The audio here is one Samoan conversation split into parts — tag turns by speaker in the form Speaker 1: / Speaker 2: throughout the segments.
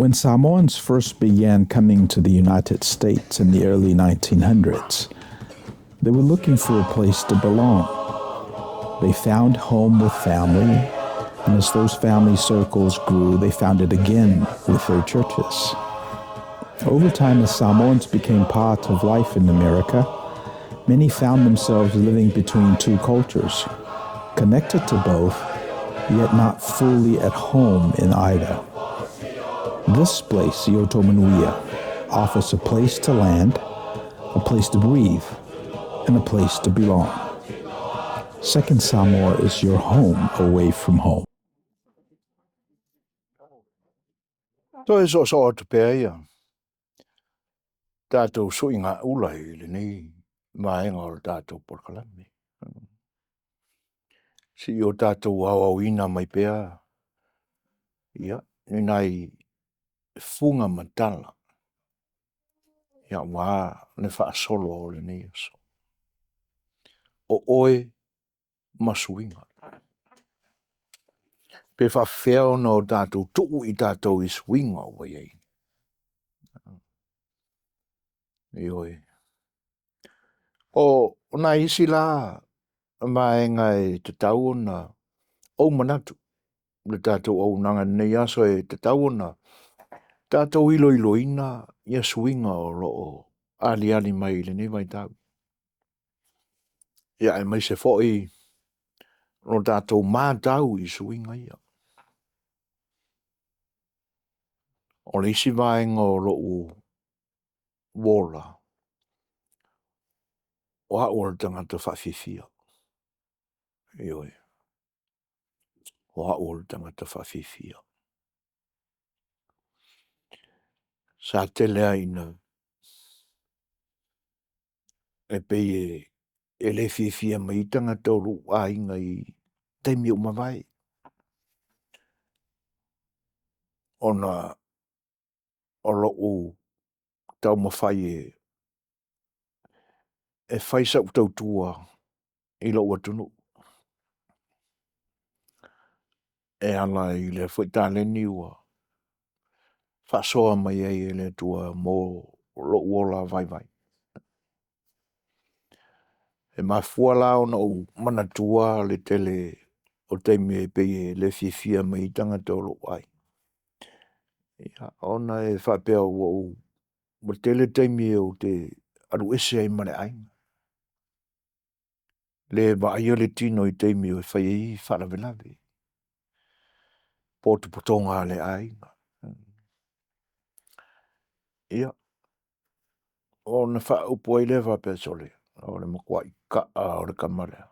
Speaker 1: When Samoans first began coming to the United States in the early 1900s, they were looking for a place to belong. They found home with family, and as those family circles grew, they found it again with their churches. Over time, as Samoans became part of life in America, many found themselves living between two cultures, connected to both, yet not fully at home in either. This place, Ioto offers a place to land, a place to breathe, and a place to belong. Second Samoa is your home away from home.
Speaker 2: Toe soosoo atu pea ia tatou suiga ula i lenei vaega o le tatou polokalame. Seia o tatou aoaoina mai pea ia ni nai fuga ma tala ia aua le faasolo o lenei aso. O oe ma suiga. Pe faafefea ona o tatou tuu i tatou i suiga ua i ai. Ioe. O nai isi la vaega e tatau ona ou manatu le tatou auaunaga i lenei aso e tatau ona tatou iloiloina ia suiga o lo o aliali mai i lenei vaitau. Ia aemaise foi lo tatou matau i suiga ia. O le isi vaega o lou ola, o au o le tagata faafiafia. Ioe, o au o le tagata faafiafia. Sa tele lava ina e pei e le fiafia mai ai tagata o lou aiga i taimi ua mavae, ona o lou taumafai e fai sau tautua i lou atunuu e ala i lea foi taleni ua faasoa mai ai e le Atua mo lou ola vaivai. E mafua la ona ou manatua le tele o taimi e pei e le fiafia mai ai tagata o lou aiga, ia, ona e faapea ua tele taimi ou te alu ese ai ma le aiga, le vaaia le tino i taimi e fai ai faalavelave, potopotoga a le aiga. Ia, ona faaupu ai lea faapea, sole, o le matuai ka'a lava o le tama lea.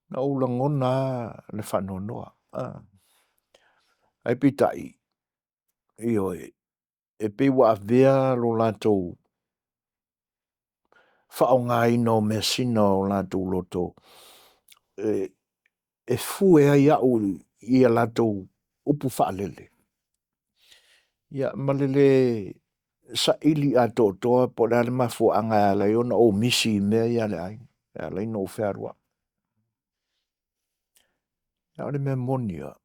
Speaker 2: Na ou lagona lava le faanoanoa, ae peitai, ioe, e pei ua avea lo latou faaaogaina o measina o latou loto e fue ai au i a latou upu faalele, ia ma le le saili atoatoa po o le a le mafuaaga e ala ai ona ou misi i mea ia a le aiga e ala ai ona ou fealuai. A o le mea moni lava,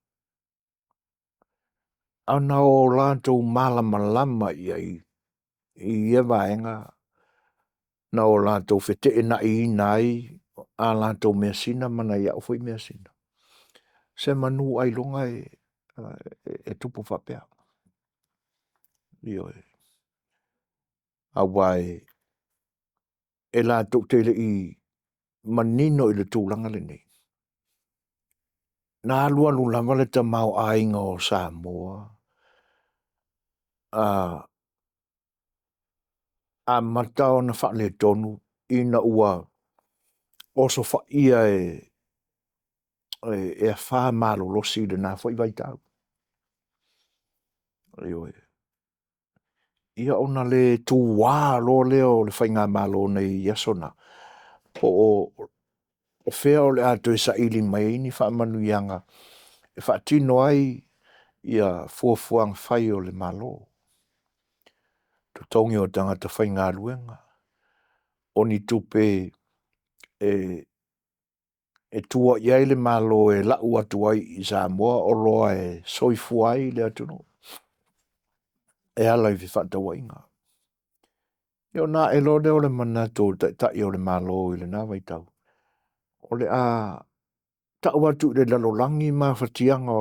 Speaker 2: ana o latou malamalama i ai i ia vaega na o latou feteenaiina ai a latou measina ma nai au foi measina, semanu ailoga e tupu faapea. Ioe. Aua e latou te le i manino i le tulaga lenei, na alualu lava le tamaoaiga o Samoa amata ona faaletonu ina ua osofaia e afa malolosi i lena foi vaitau. Ioe. Ia ona le tuā loa lea o le faigamalo nei i aso na, po o fea o le a toe saili mai ai ni faamanuiaga e faatino ai ia fuafuaga fai o le Malo, totogi o tagata faigaluega, o ni tupe e e tua i ai le Malo e lau atu ai i Samoa oloa e soifua ai le atunuu e ala i fefaatauaiga. Ia ona ae loa lea o le manatu o Taitai o le Malo i lena vaitau, o le a tau atu i le lalolagi mafatiaga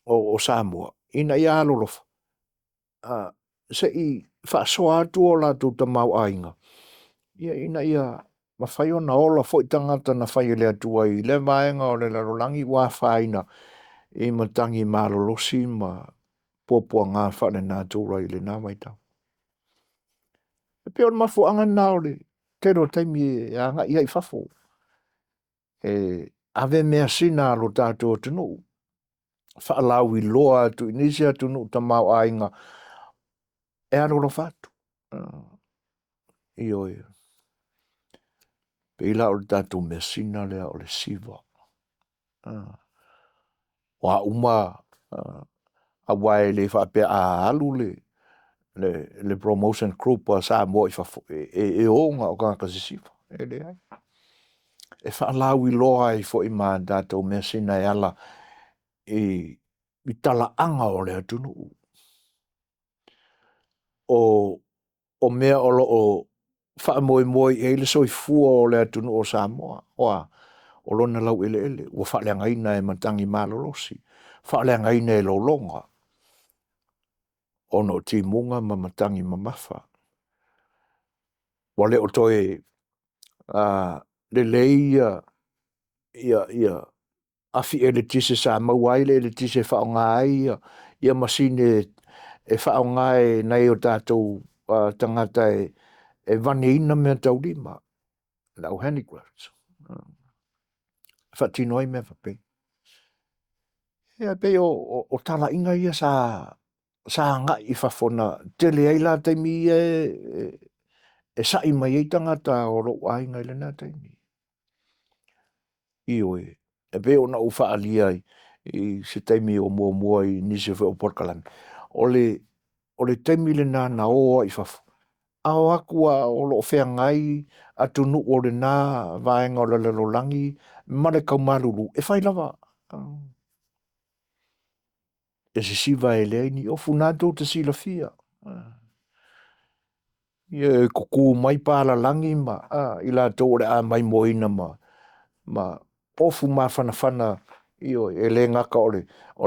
Speaker 2: o Samoa ina ia alolofa se i faasoa atu o latou tamaoaiga ina ia mafai ona ola foi tagata na fai e le Atua i lea vaega o le lalolagi ua afaina i matagi malolosi ma puapuaga faale-natura i lena vaitau. E pei o le mafuaaga lena o le tele o taimi e agai ai i fafo e ave measina a lo tatou atunuu, faalauiloa atu i nisi atunuu tamaoaiga e alolofa atu. Ioe. E pei la o le tatou measina lea o le SIVA. O a uma aua e le faapea a alu le promotion group a Samoa i fafo e o na o tagata sisifa, e leai. E faalauiloa ai foi ma tatou measina e ala i talaaga o le atunuu. O mea o lo o faamoemoe i ai le soifua o le atunuu o Samoa. O a? O lona laueleele ua faaleagaina e matagi malolosi, faaleagaina e lologa ona o timuga ma matagi mamafa. Ua le o toe lelei ia afi eletise sa maua ai le eletise e faaaoga ai ia masini e faaaoga e nai o tatou tagata e vaneina meataulima, le au handicrafts e faatino ai mea faapena. Ia e pei o talaiga ia sa agai i fafo na tele ai la taimi ia e sai mai ai tagata o lou aiga i lena taimi. Ioe, e pei ona ou faaalia i se taimi o muamua i nisi foi o polokalame, o le taimi lena na o ai i fafo, a o atu lava o lo o feagai atunuu o lena vaega o le lalolagi ma le tau malulu, e fai lava. E sisiva e leai ni ofu, na tou te silafia. Ia e tutu mai palalagi ma i latou o le a maimoaina ma ofu mafanafana, ioe, e le gata o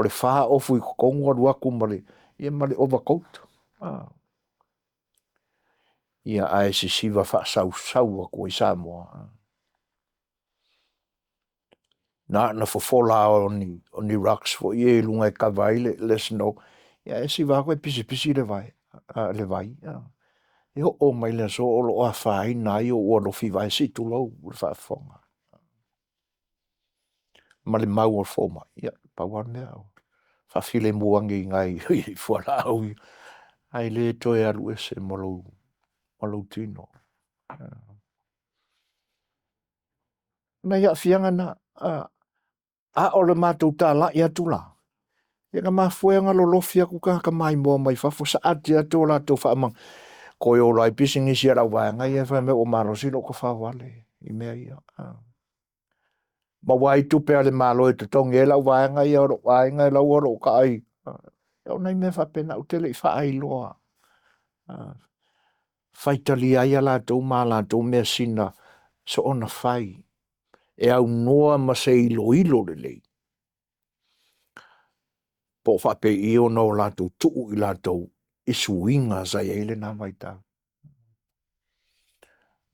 Speaker 2: le fa ofu i totonu alu atu ma le, ia ma le overcoat. Ia ae sisiva faasausau atu ai Samoa. Na ona fofola lava o ni rocks foi ia i luga e kava ai le snow, ae siva atu e pisipisi le vai. E oo mai i le aso o lo o afaina ai ou alofi vae, se i tulou le faafofoga ma le mau a le fomai, ia pau lava le mea, faafilemu ane i nai fualaau ia, ae le toe alu ese ma lou tino. O nai aafiaga na, a o le matou talai atu la, ia na mafua ai ona lolofi atu tagata maimoa mai fafo, saati atu o latou faamamaga, toe ola ai pisinisi a le au vaega ia fai mai ua malosi lou tafaoale i mea ia. Maua ai tupe a le Malo e totogi ai le au vaega ia o lou aiga la ua o lo o taai. O nai mea faapena ou te le i faailoa, faitalia ai latou ma a latou measina soona fai e aunoa ma se iloilo lelei po o faapei i ona latou tuu i latou i suiga sa i ai lena vaitau.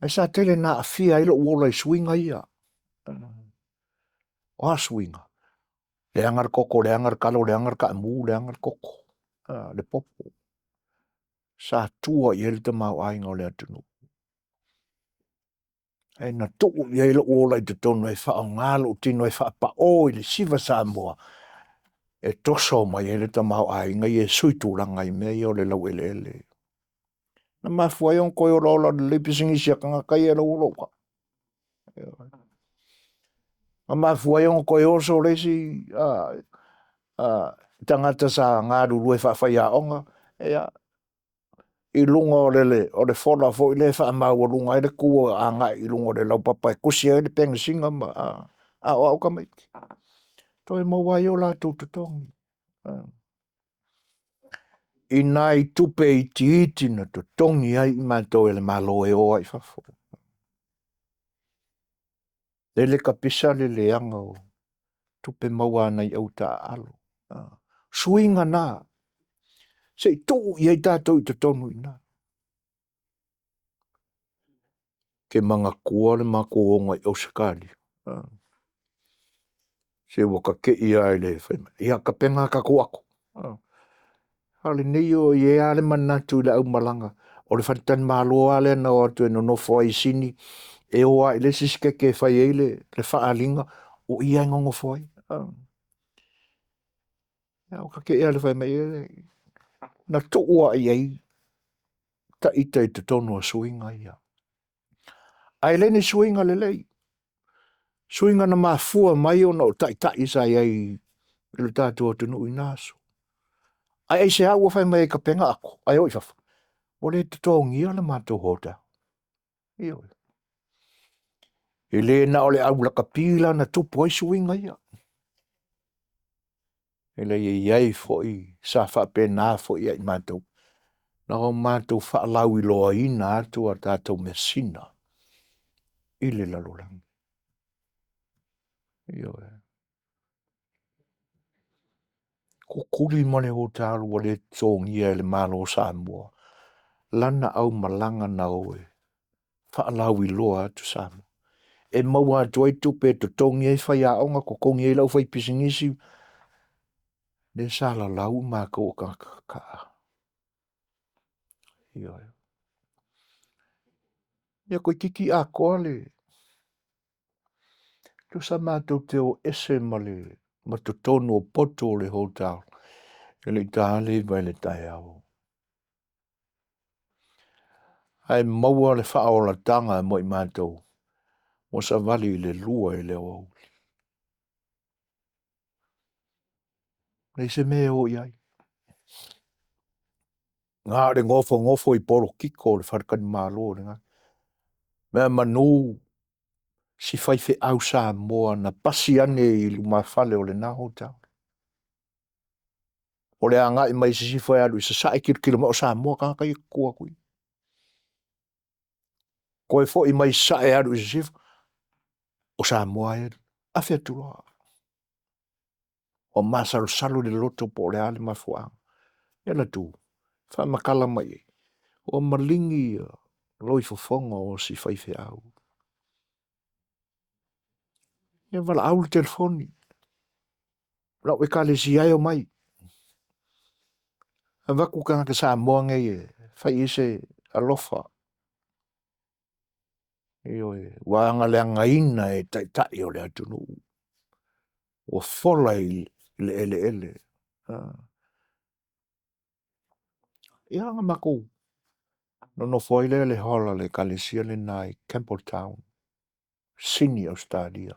Speaker 2: Ae sa tele ina aafia ai lou ola i suiga ia. O a suiga? Leaga le koko, leaga le talo, leaga le taamu, leaga le koko, le popo. Sa tua i ai le tamaoaiga o le atunuu. Ae na tuu i ai lou ola i totonu e faaaoga lou tino e faapao i le SIVA Samoa e toso mai ai le tamaoaiga ia e sui tulaga i mea ia o le laueleele. Na mafua ai ona toe olaola lelei pisinisi a tagata ia ua lou taua. Na mafua ai ona toe oso le isi tagata sa galulue faafaiaoga, ia. i luga o le, o le fola foi lea e faamaualuga ai le ku agai i luga o le laupapa e kusi ai le pegasina ma aoao tamaiti. Toe maua ai o latou totogi. I nai tupe itiiti na totogi ai i matou e le Malo e o ai i fafo. Lele kapisa le leaga o tupe maua a nai au taaalo. Suiga na, se i tuu i ai tatou i totonu i ina. Ou te manatua le matou ooga i Ausetalia, se ua ta te i lava i le fai mai, ia tapena a tatou ato. A o lenei e i ai lava le manatu i le aumalaga, o le faletalimalo lava lea na o atu e nonofo ai i Sini, e o lava i le isi sikeke e fai ai le faaaliga, o i lava e nonofo ai. Ia ua ta te i lava i le fai mai, na tuu lava i ai ita i totonu o suiga ia. Ae le ni suiga lelei, suiga na mafua mai ona o taitai sa i ai i lo tatou atunuu i na aso. Ae aisea ua fai mai ai e tapena ato ae o i fafo? Ua le totogia le matou hotel. Ioe. E le na o le au lakapi la na tupu ai suiga ia. E leai e i ai foi sa faapena foi ia i matou na o matou faalauiloaina atu a tatou measina i le lalolagi. Ioe. Tutuli ma le hotel ua le totogia e le Malo o Samoa lana aumalaga na o e faalauiloa atu Samoa, e maua atu ai tupe e totogi ai faiaoga, totogi ai le aufaipisinisi, lea sa lalau matou o tagata tataa. Ioe. Ia toeitiiti atoa le tusa matou te o ese ma le ma totonu o potu o le hotel e le i taina le 9:00 i le taeao. Ae maua le faaolataga mo i matou ua savali i le 2:00 i le aoauli. Leai se mea e o i ai. Na o le nofonofo i polokiko o le faletalimalo i lena meamanu si faifeau Samoa na pasi ane i lumafale o lena hotel. O le agai mai sisifo e alu i sasae, tilotilo mai o Samoa tagata ia e tutu atu i i. Toe foi mai sasae e alu i sisifo, o Samoa e afe atu loa. Ua masalosalo le loto po o le a le mafuaaga. Ia alu atu faamatala mai i ai, ua maligi loifofoga o si faifeau. Ia valaau le telefoni, lau ekalesia e omai, avatu tagata Samoa nei e fai i ai se alofa. Ioe, ua agaleagaina e taitai o le atunuu, ua fola i le eleele. Ia ona matou nonofo ai lea i le hall a le ekalesia lena i Campbelltown, Sini, Ausetalia.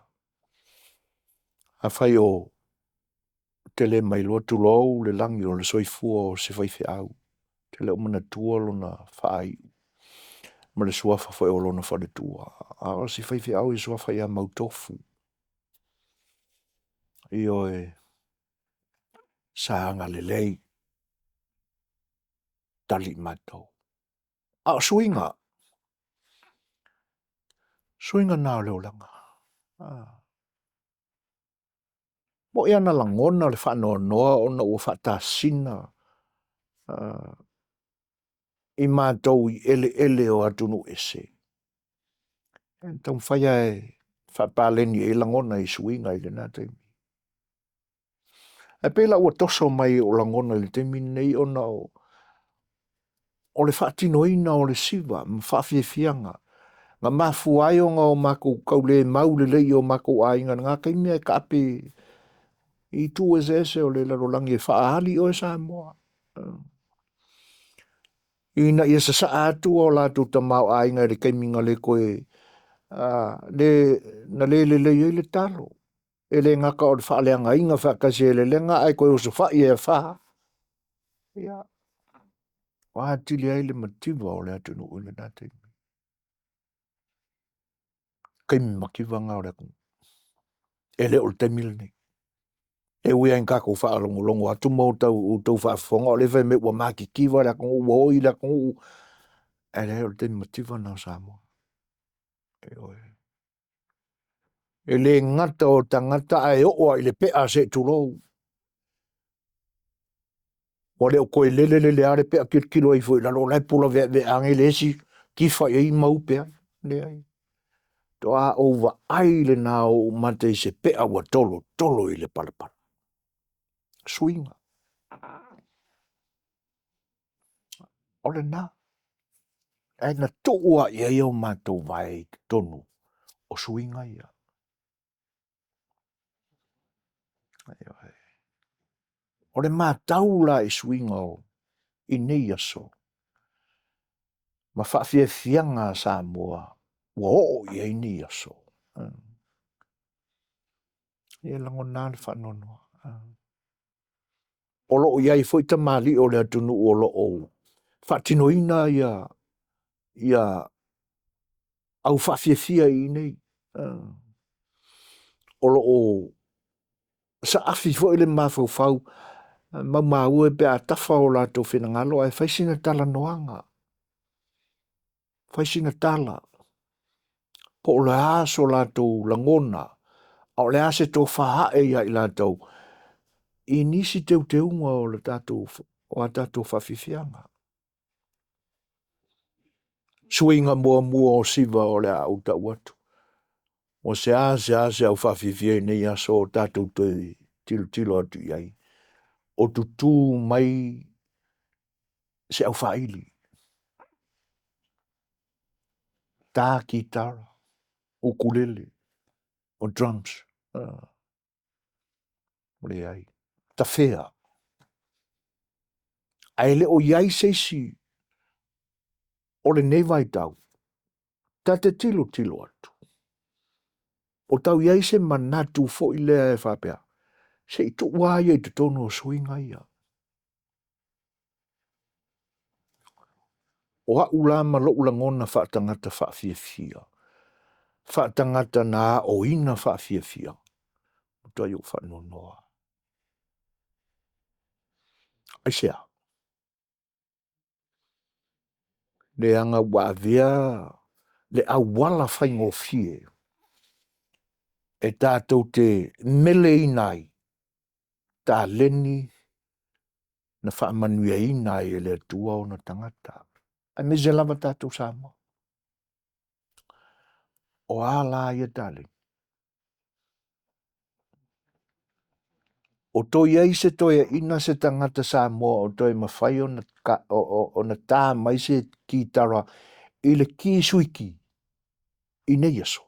Speaker 2: Afai ou te le mailoa, tulou le lagi o le soifua o se faifeau, ou te le o manatua lona faaiu ma le suafa foi o lona faletua, a o si faifeau e suafa ia Mautofu. Ioe, sa agalelei, tali i matou. A o suiga, suiga na o le olaga. Mo'i lava na lagona le faanoanoa ona ua faatasina i matou i eleele o atunuu ese. E taumafai lava e faapaleni ai lagona i suiga i lena taimi. Ae pei la ua toso mai i ou lagona i le taimi lenei ona o le faatinoina o le siva ma faafiafiaga na mafua ai ona o matou taulemau lelei i o matou aiga i lena taimi ae taape i itu eseese o le lalolagi e faaali oe Samoa. Ina ia sasaa atu o latou tamaoaiga i le taimi na le toe le, na le lelei ai le talo. E le gata o le faaleagaina faatasi e lelega ae toe osofai e afa. Ia. Ua atili ai le mativa o le atunuu i lena taimi. Taimi mativa lena o le atunuu. E le o le taimi lenei. E ui lava ina tatou faalogologo atu ma outou faafofoga o lea e fai mai ua matitiva le atunuu, ua oi le atunuu, ae leai o le taimi mativa lena o Samoa. Ioe. E le gata o tagata ae oo lava i le pe'a se i tulou. Ua le o toe lele lele lava le pea tilotilo ifo i lalo o la e pula veavea nei le esi, tifa i ai ma upe ai. Leai. Faatoa ou vaai lena o ou mata i se pea ua tolotolo i le palapala. Suiga. O lena. Ae na tuu lava i ai o matou vae i totonu o suiga ia. Ioe. O le matau la i suiga i nei aso ma faafiafiaga a Samoa ua oo i ai nei aso, e lagona lava le faanoanoa. O lo o i ai foi tamalii o le atunuu o lo o faatinoina ia aufaafiafia i inei, o lo o saafi foi le mafaufau, maumau e pe a tafa o latou finagalo ae fai sina talanoaga, fai sina tala, po o le a so latou lagona, a o le a se tofa ae ia i latou i nisi teuteuga o le tatou o a tatou faafiafiaga. Suiga muamua o siva o le a ou tau atu, ua seasea se aufaafiafia i nei aso o tatou toe tilotilo atu i ai, o tutu mai se aufaili, ta kitara, ukulele, o drums, leai, tafea. Ae le o i ai se isi o lenei vaitau ta te tilotilo atu, o tau i ai se manatu foi lea e faapea, se i tuu lava ia i totonu o suiga ia. O au la ma lou lagona faatagata faafiafia, faatagata na aoina faafiafia, matuai ou faanoanoa. Aisea? Leaga ua avea le auala faigofie e tatou te meleina ai taleni na faamanuiaina ai e le Atua ona tagata, aemaise lava tatou Samoa. O a la ia taleni? O toe i ai se toeaina se tagata Samoa o toe mafai ona, ona ta mai se kitara i le ki suiki i nei aso?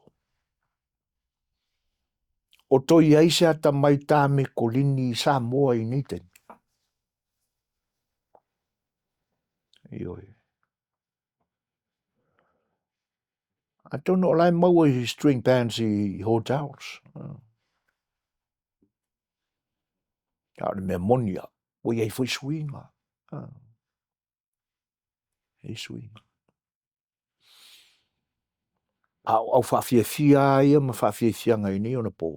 Speaker 2: O toe i ai se atamai tā mekolini i Samoa i nei taimi? Ioe. Atonu o la e maua i string bands i hotels. A o le mea moni lava, ua i ai foi suiga. E i ai suiga. A o aufaafiafia lava ia ma faafiafiaga i nei ona po,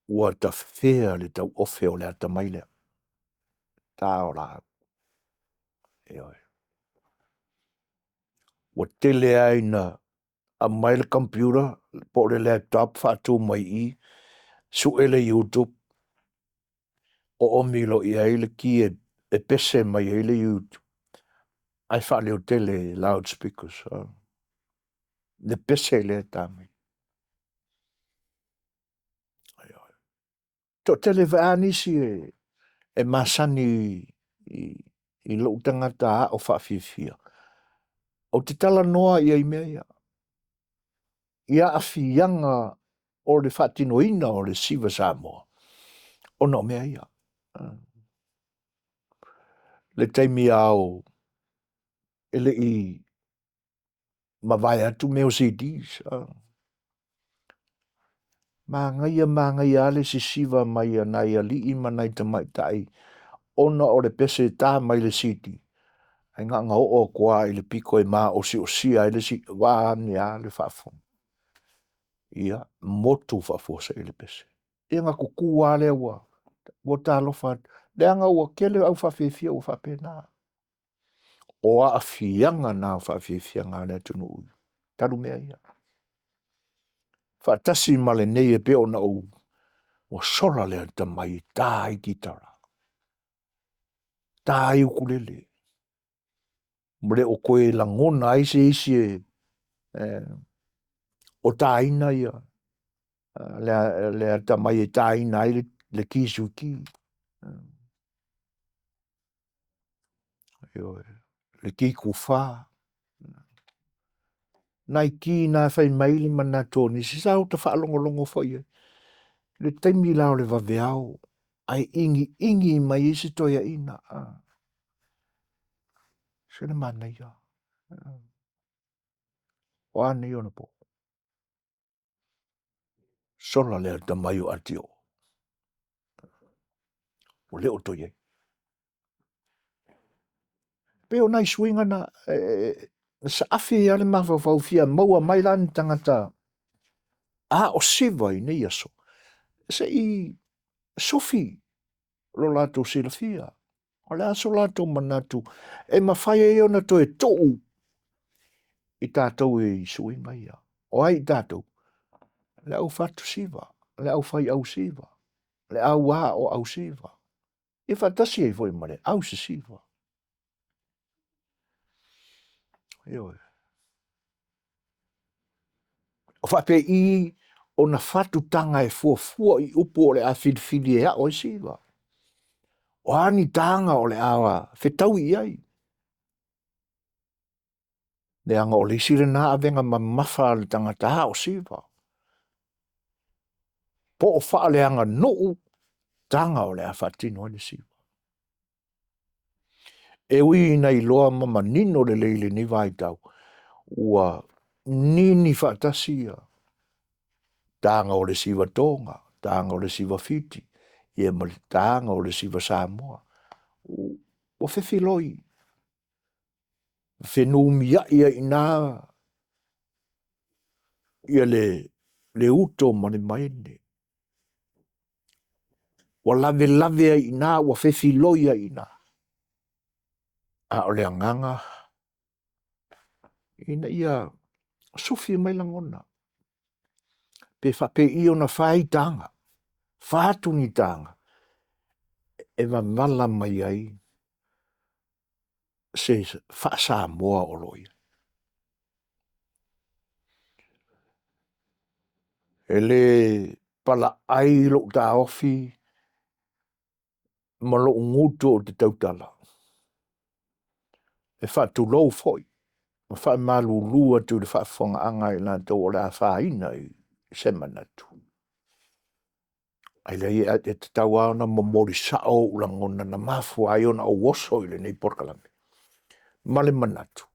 Speaker 2: ua tafea le tauofe o le atamai lea. Ta o laau. Ioe. Ua tele lava ina aumai le computer po o le laptop faatu mai i i, sue le YouTube, oomi loa i ai le ki e pese mai ai le YouTube ae faaleotele i loudspeakers le pese lea e ta mai. Ioe. Toatele foi lava nisi e masani i lou tagata ao faafiafia, ou te talanoa i ai i mea ia, i aafiaga o le faatinoina o le Siva Samoa ona o mea ia. Le taimi ao e le i mavae atu mea o CDs. Manaia manaia lava le sisiva mai a nai alii ma nai tamaitai ona o le pese e ta mai le CD. Ae na ona oo atu lava i le pito e maosiosia ai le isi, vaeane lava le faafofoga, ia motu faafuasei le pese. Ia ona tutu lava lea ua talofa atu, leaga ua tele au faafiafia ua faapena. O aafiaga na o faafiafiaga a le atunuu talu mea ia. Faatasi ma lenei e pei ona ou, ua sola le atamai e ta ai kitara, ta ai ukulele, ua le o toe lagona ai se isi e o taina ia le atamai e taina ai le ki suiki. Ioe, le ki tufa. Nai ki na fai mai le manatu o nisi, sa ota faalogologo foi i ai, le taimi la o le vaveao ae igiigi mai ai se toeaina, se le manaia. O a nei ona po? Sola le atamai o Atio'o, ua le o toe i ai. Pei o nai suiga na e saafi ai lava le mafaufau fia maua mai la ni tagata a o siva i nei aso, se i sofi lo latou silafia, o le a so latou manatu e mafai ai ona toe tuu i tatou i suiga ia. O ai i tatou? Le au fatu siva, le au fai ausiva, le au ao ausiva, ia faatasi ai foi ma le au sisiva. Ioe. O faapei ona fatu taga e fuafua i upu o le a filifili e ao ai siva. O a ni taga o le a fetaui i ai? Leaga o le isi lena avega mamafa a le tagata ao siva, po o faaleaganuu taga o le a faatino ai le siva. E ui ina iloa ma manino lelei i lenei vaitau, ua nini faatasi ia taga o le siva Toga, taga o le siva Fiti, ia ma le taga o le siva Samoa. Ua fefiloi, fenumiai ai i ina ia le uto ma le maene. Ua lavelave ai i ina, ua fefiloi ai i ina. A o le agaga, ina ia sufi mai lagona, pe faapei ona fai taga, fa atu ni taga e mavala mai ai se faa-Samoa o lo o i ai. E le palaai lou taofi ma lou gutu ou te tautala, e faatulou foi ma faamalulu atu i le faafofogaaga a i latou o le a afaina i se manatu, ae leai e tatau lava ona momoli sao ou lagona na mafua ai ona ou oso i lenei polokalame, ma le manatu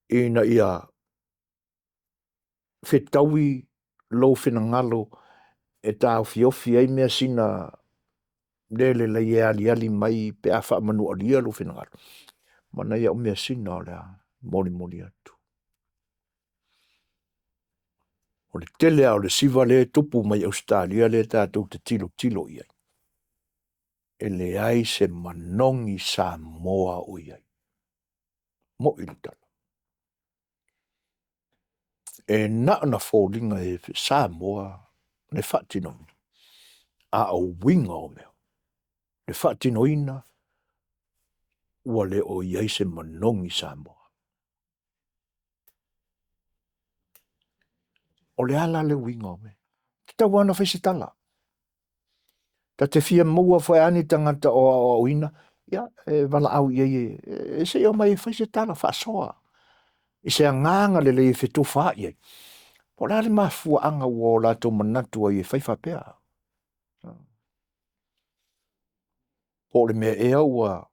Speaker 2: ina ia fetaui lou finagalo e taofiofi ai measina le lelei e aliali mai pe a faamanualia lou finagalo, ma nai au measina o le a molimoli atu. O le tele lava o le siva lea e tupu mai Ausetalia lea tatou te tilotilo i ai, e leai se manogi Samoa o i ai. Mo'i le tala. E na ona foliga e Samoa le faatinoina, a o uiga o mea, le faatinoina ua le o i ai se manogi Samoa. O le a la le uiga o mea ia? E tatau lava ona fai se tala. Ta te fia maua foi lava ni tagata o aoaoina, ia, e valaau i ai e se i omai e fai se tala faasoa i se agaga lelei e fetufaai ai, po o le a le mafuaaga ua o latou manatu ai e fai faapea. Po o le mea ea ua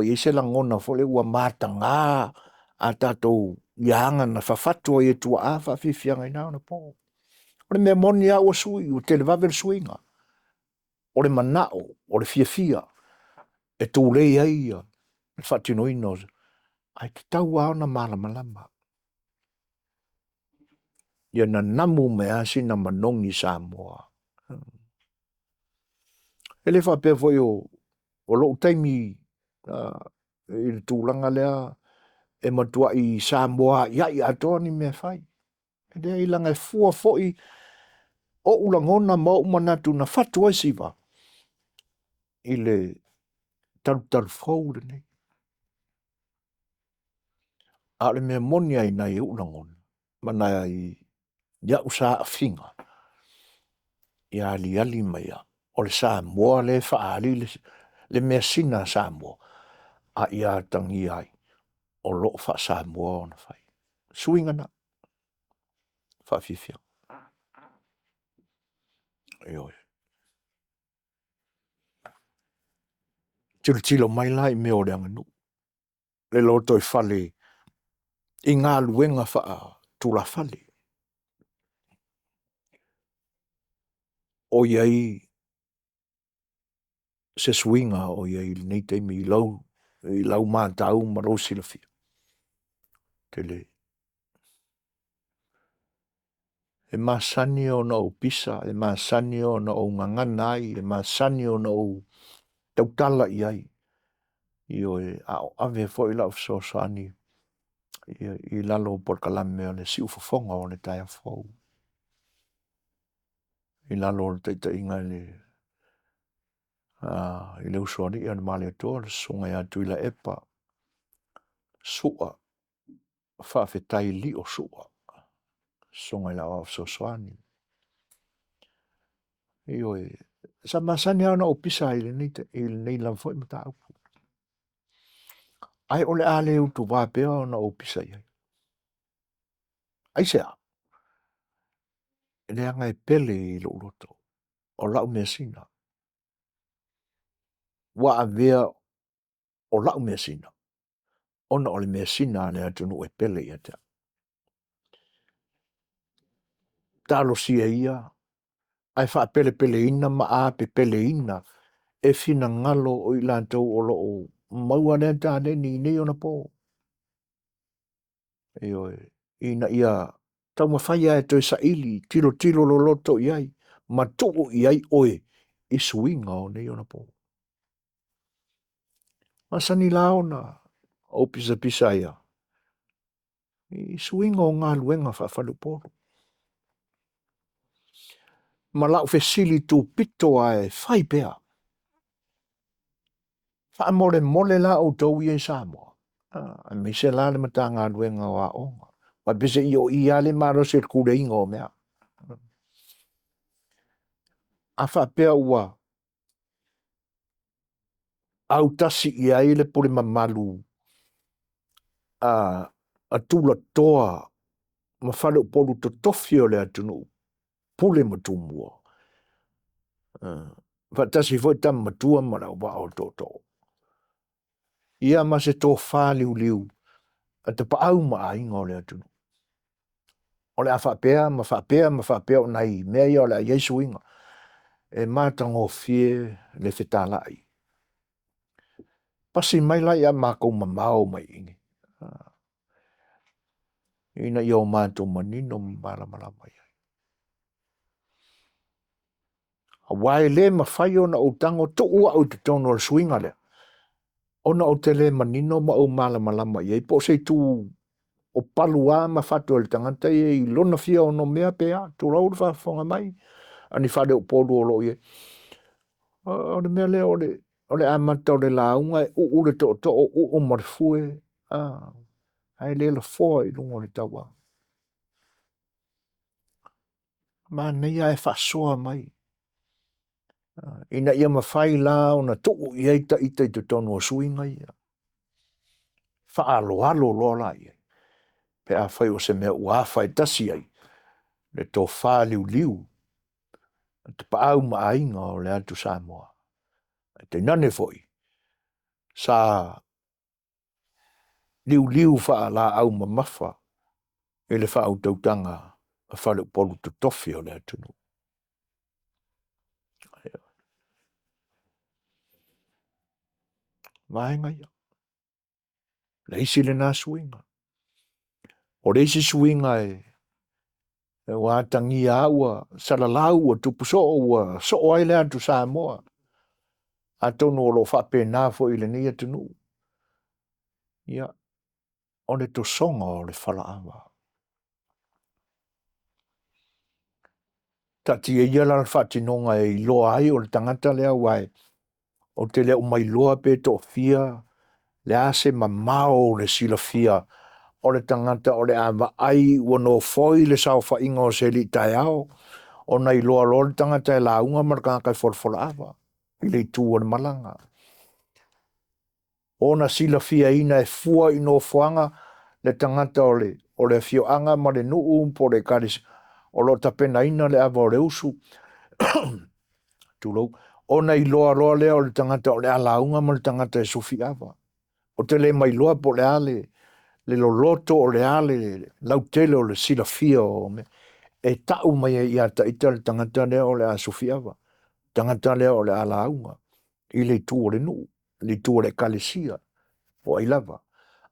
Speaker 2: i ai se lagona foi lea ua mataga a tatou i aga na fafatu ai e tuaa faafiafiaga i na ona po. O le mea moni lava ua sui, ua televave le suiga o le manao, o le fiafia e tulei ai le faatinoina o ae tatau lava ona malamalama. Ia nanamu mai lava sina manogi Samoa. E le faapea foi o lou taimi i le tulaga lea e matuai Samoa aiai atoa ni mea e fai. E leai leaga e fua foi ou lagona ma ou manatu na fatu ai siva i le talutalufou lenei. A o le mea moni lava i nai ou lagona ma nai au saafiga, ia aliali mai lava, o le Samoa lea e faaali le measina a Samoa, a ia atagia ai o lo o faa-Samoa ona fai. Suiga na, faafiafia. Ioe. Tilotilo mai la i mea o le aganuu, le lotoifale i galuega faatulafale, o i ai se suiga o i ai i lenei taimi i lau matau ma lou silafia? Tele. E masani ona ou pisa, e masani ona ou gagana ai, e masani ona ou tautala i ai, ioe, a o ave foi lau fesoasoani i lalo o polokalame o le siufofoga o le taeao fou, i lalo o le taitaiga i le usoalii a le Malietoa le susuga ia Tuilaepa Su'a Faafetai Lio Su'a, susuga i le Aoao Fesoasoani. Ioe, sa masani lava ona ou pisa ai i lenei lava foi mataupu. Ae o le a le utuva pea ona ou pisa i ai. Aisea? Leaga e pele i lou loto, o lau measina. Ua avea o lau measina ona o le measina a le atunuu e pele ia te au. Talosia ia ae faapelepeleina ma apelepeleina e finagalo o i latou o lo o maua lea taleni i nei ona po. Ioe, ina ia taumafai lava e toe saili, tilotilo loloto i ai ma tuu i ai oe i suiga o nei ona po. Masani la ona ou pisapisa ai lava i suiga o galuega faafaleupolu. Ma lau fesili tupito lava e fai pea. Faamolemole la outou ia i Samoa, aemaise la le Matagaluega o Aoga, aua peiseai o i lava le malosi i le puleaina o mea. A faapea ua autasi i ai le pule mamalu a tulatoa ma faleupolu totofi o le atunuu, pule ma tumua, faatasi foi tama matua ma le auvaa o tootoo, ia ma se tofa liuliu a tapaau ma aiga o le atunuu. O le a faapea ma faapea ma faapea o nai mea ia o le a i ai suiga. E matagofie le fetalai. Pasi mai la ia matou mamao mai i i, ina ia o matou manino ma malamalama i ai. Aua e le mafai ona ou tago tuu au i totonu o le suiga lea, ona ou te le manino ma ou malamalama i ai po o se itu o palu lava ma fatu e le tagata ia i lona fia onomea pe a, tulou le faafofoga mai a ni faleupolu o lo o i ai. O le mea lea o le amata o le lauga e uu le tootoo uu ma le fue, ae le lafoa i luga o le tauao. Manaia ae faasoa mai ina ia mafai la ona tuu i ai ita i totonu o suiga ia, faaaloalo loa la i ai pe afai o se mea ua afa e tasi ai le tofa liuliu a tapaau ma aiga o le atu Samoa, ae tainane foi sa liuliu faalaau mamafa i le faautautaga a faleupolu totofi o le atunuu. Vaega ia. Le isi lena suiga. O le isi suiga e ua atagia lava ua salalau ua tupu soo ua soo ai le atu Samoa. Atonu o lo o faapena foi i lenei atunuu. Ia, o le tosoga o le falaava. Taatia ia la le faatinoga e iloa ai o le tagata lea aua ou te le o mailoa pe toafia le a se mamao o le silafia o le tagata o le a vaai ua nofoi le saofaiga o se alii taeao ona iloa loa le tagata e lauga ma le tagata e folafola ava i le itu o le malaga. Ona silafiaina e fua i nofoaga le tagata o le, o le afioaga ma le nuu po o le ekalesia o lo o tapenaina le ava o le usu tulou, ona iloa loa lea o le tagata o le a lauga ma le tagata e sufi ava. Ou te le mailoa po o le a le, le loloto o le a le lautele o le silafia o mea e tau mai ai ia ita le tagata lea o le a sufi ava, tagata lea o le a lauga i le itu o le nuu, le itu o le ekalesia, po o ai lava.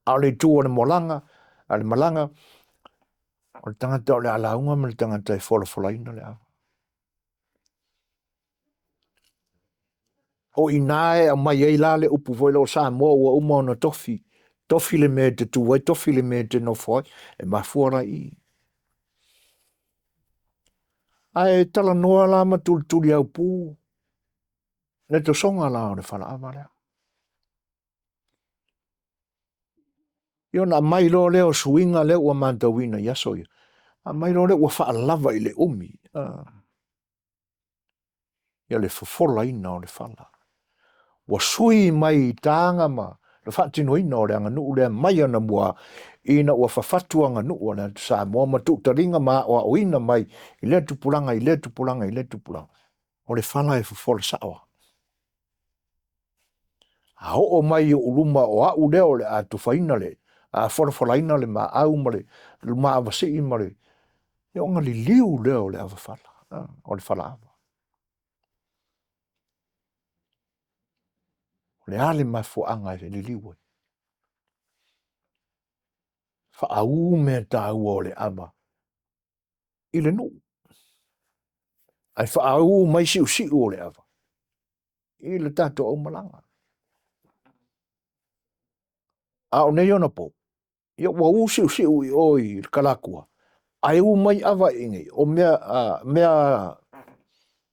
Speaker 2: A o le itu o le molaga, a le malaga, o le tagata o le a lauga ma le tagata e folafolaina le ava. O i ina e aumai ai la le upu foi lea o Samoa ua uma ona tofi, tofi le mea e te tu ai, tofi le mea e te nofo ai, e mafua la i i. Ae talanoa la ma tulituliaupu le tosoga la o le falaava lea. Ia ona aumai loa lea o suiga lea ua matauina i aso ia, aumai loa lea ua faalava i le umi, ia le fofolaina o le fala. Ua sui mai taga ma le faatinoina o le aganuu lea mai anamua ina ua fafatu aganuu a le atu Samoa ma tuutaliga ma aoaoina mai i lea tupulaga i lea tupulaga i lea tupulaga. O le fala e fofola sao lava. A oo mai i ou luma o au lea o le a tufaina le a folafolaina le maau ma le maavasii ma le ia ona liliu lea o le avafala, o le falaava. O le a le mafuaaga e liliu ai? Faaū mea taua o le ava i le nuu, ae faaū mai siusiu o le ava i le tatou aumalaga. A o nei ona po, ia ua u siusiu i o i le Kalatua, ae u mai ava i inei, o mea, mea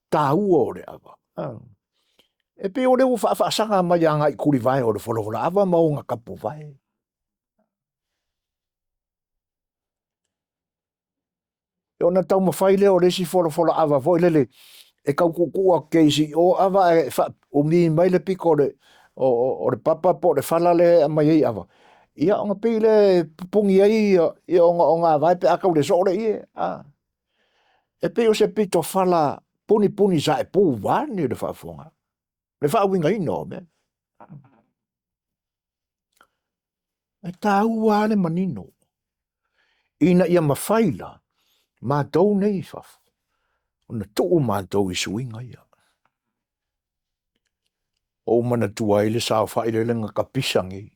Speaker 2: taua o le ava. E pei o lea ua faafaasaga mai agai i tulivae o le folafolaava ma ona tapuvae. Ona taumafai lea o le isi folafolaava foi lele e tau tuutuu atu teisi i o ava ae umi mai le pito o le, o, o, o le papa po o le fala lea e aumai ai ava, ia ona pei lea e pupuni ai ia, ia ona ogavae pe a tau le soo le ie. A. E pei o se pito fala punipuni saepu vaeane le faafofoga, le faauigaina o mea. E taua lava le manino ina ia mafai la matou nei i fafo ona tuu matou i suiga ia. Ua ou manatua ai le saofai lele na tapisa nei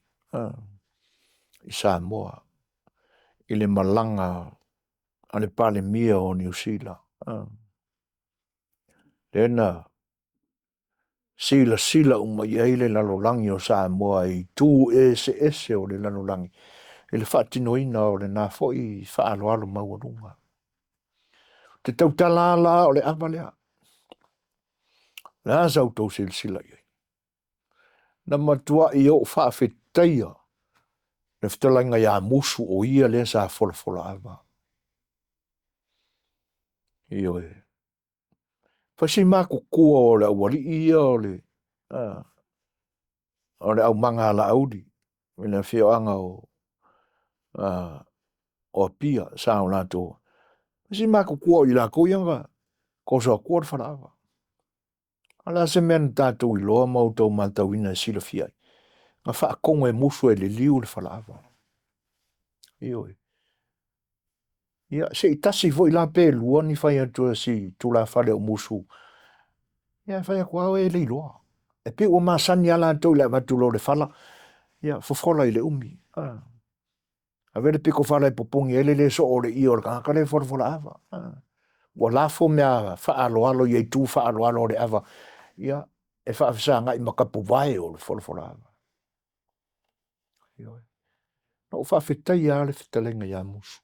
Speaker 2: i Samoa i le malaga a le Palemia o Niu Sila, lea na silasila uma i ai le lalolagi o Samoa i itu eseese o le lalolagi i le faatinoina o lena foi faaaloalo maualuga. Ou te tautala la o le ava lea. O le a sa outou silasila i ai? Na matuai ou faafetaia le fetalaiga ia Musu o ia lea sa folafola ava. Ioe. Fai si matutua o le aualii ia o le, o le aumagalauli i le afioaga o, o Apia sa o latou, si matutua o i latou ia na toso atua le falaava. A o le a se mea na tatou iloa ma outou matauina e silafia ai? Na faatonu e Musu e liliu le falaava. Ioe. Ia, se i tasi foi la pe lua ni fai atu a si tulafale o Musu, ia fai atu lava oe e le iloa. E pei ua masani lava latou i le avatu loa o le fala. Ia, fofola i le umi. Ave le piko fala e popogi ai le le soo o le ie o le tagata lea e folafola ava. Ua lafo mea faaaloalo i itu faaaloalo o le ava, ia, e faafesagai ma tapuvae o le folafola ava. Ioe. Na ou faafetaia lava le fetalaiga ia Musu.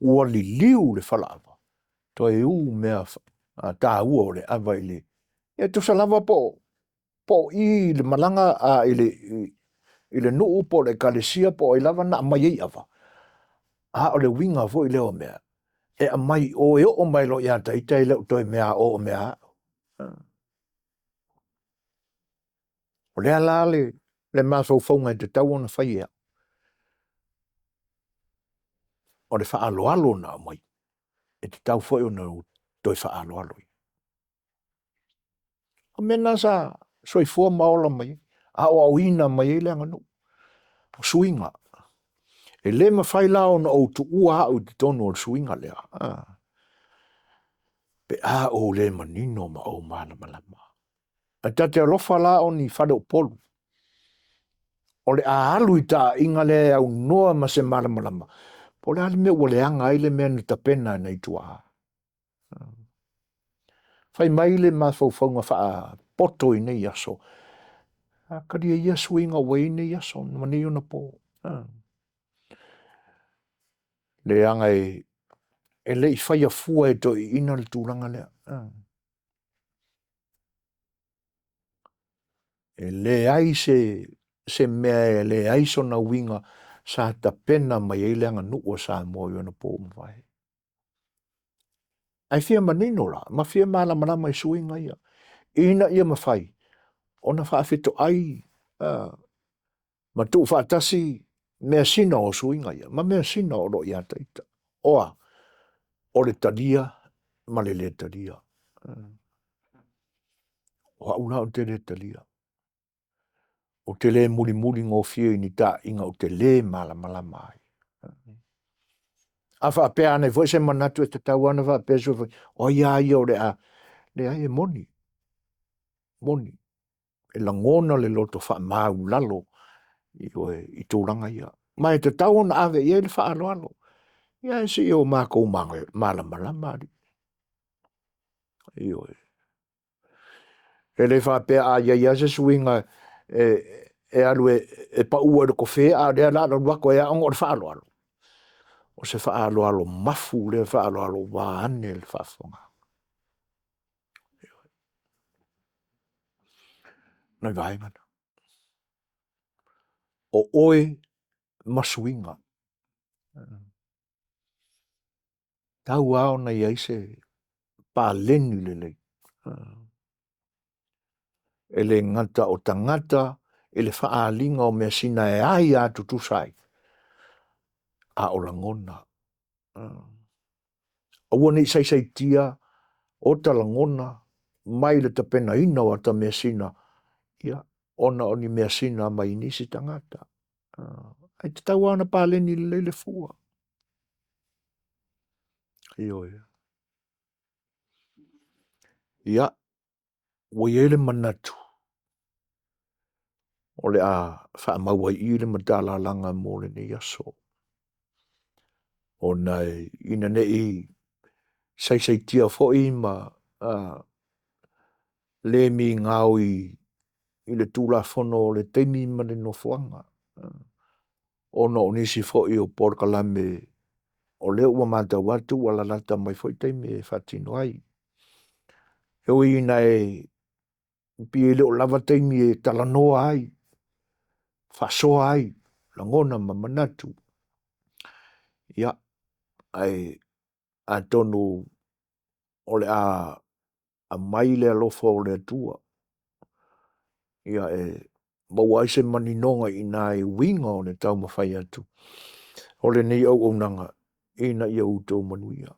Speaker 2: Ua liliu le falaava, toe u mea taua o le ava i le e tusa lava po o i i le malaga a i le i le nuu po o le ekalesia po o ai lava na aumai ai ava, a o le uiga foi lea o mea, e aumai i o e oo mai loa ia te ita e le o toe mea o mea a au. O lea la le mafaufauga e tatau ona fai e au, o le faaaloalo na aumai, e tatau foi ona ou toe faaaloalo i ai. O mea na sa soifua ma ola mai ai, aoaoina mai ai le aganuu, o suiga. E le mafai la ona ou tuua au i totonu o le suiga lea, pe a ou le manino ma ou malamalama. Ae ta te alofa la o ni faleupolu o le a alu i taaiga lea e aunoa ma se malamalama po o le a le mea ua leaga ai le mea na tapena e nai tuaa. Fai mai le mafaufauga faapoto i nei aso, a talia ia suiga ua i ai nei aso ma nei ona po. Leaga e le i faia fua e toeaiina le tulaga lea. E leai se mea e leai sona uiga sa tapena mai ai le aganuu a Samoa i ona po ua mavae. Ae fia manino la ma fia malamalama i suiga ia, ina ia mafai ona faafetoai ma tuufaatasi measina o suiga ia ma measina o lo o ia te ita. O a? O le talia ma le le talia. O au la ou te le talia. Ou te le mulimuli gofie i ni taaiga ou te le malamalama ai. A faapea ane foi se manatu e tatau lava ona faapea, o ai a ia o le a… Leai, e moni, moni, e lagona le loto faamaulalo, ioe, i tulaga ia, ma e tatau ona ave i ai le faaaloalo. Ae se i o matou malamalama alii. Ioe. E le faapea a i ai lava se suiga e alu e pau ai i le tofe a o lea o le a ou alu atu ai lava ona o le faaaloalo. O se faaaloalo mafu lea faaaloalo vaeane le faafofogaaga. Ioe. O nai vaega na. O oe ma suiga. E tatau lava ona i ai se paleni lelei, e le gata o tagata i le faaaliga o measina e aia tutusa ai, a o lagona. Aua ne i saisaitia o ta lagona mai le tapenaina o ata measina, ia, ona o ni measina mai nisi tagata. Ae tatau lava ona paleni lelei le fua. Ioe. Ia, ua i ai le manatu, o le a faamau ai i i le matalalaga mo lenei aso, ona ina ne i saisaitia foi ma le migao i le Tulafono o le taimi ma le nofoaga, ona o nisi foi o polokalame o lea ua matau atu ua lalata mai foi taimi e faatino ai. E ui ina e pei e le o lava taimi e talanoa ai, faasoa ai lagona ma manatu, ia, ae atonu o le a aumai le alofa o le Atua e maua ai se maninoga i ina i uiga o le taumafai atu o lenei auaunaga ina ia outou manuia.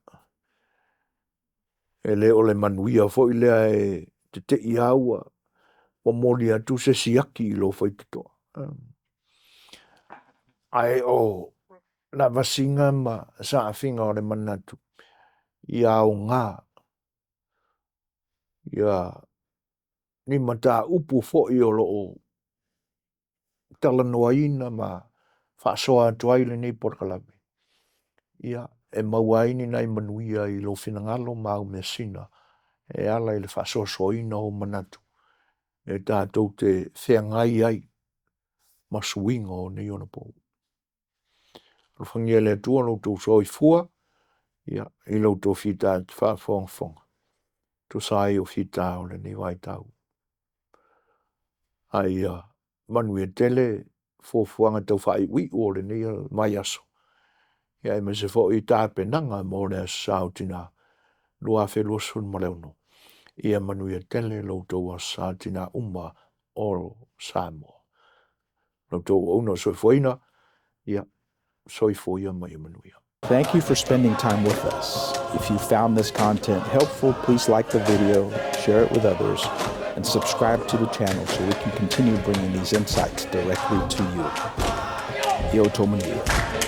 Speaker 2: E le o le manuia foi lea e te te i lava ua momoli atu se isi ati i lou faitotoa, ae o lavasiga ma saafiga o le manatu, ia aoga, ia. ni mataupu foi o lo o talanoaina ma faasoa atu ai lenei polokalame, ia, e maua ai ni nai manuia i lou finagalo ma au measina e ala i le faasoasoaina o ou manatu e tatou te feagai ai ma suiga o nei ona po. Alofagia e le Atua lo outou soifua i lo outou fita faafogafoga e tusa ai o fita o lenei vaitau. A ia manuia tele fuafuaga tau faaiuiu o lenei vaiaso, aemaise foi tapenaga mo le Aso Sa o Tina 2026. Ia manuia tele lo outou Aso Sa tina uma o Samoa. La outou auauna o le soifuaina, ia soifua ia ma ia manuia.
Speaker 1: Thank you for spending time with us. If you found this content helpful, please like the video, share it with others, and subscribe to the channel so we can continue bringing these insights directly to you. Ia outou manuia.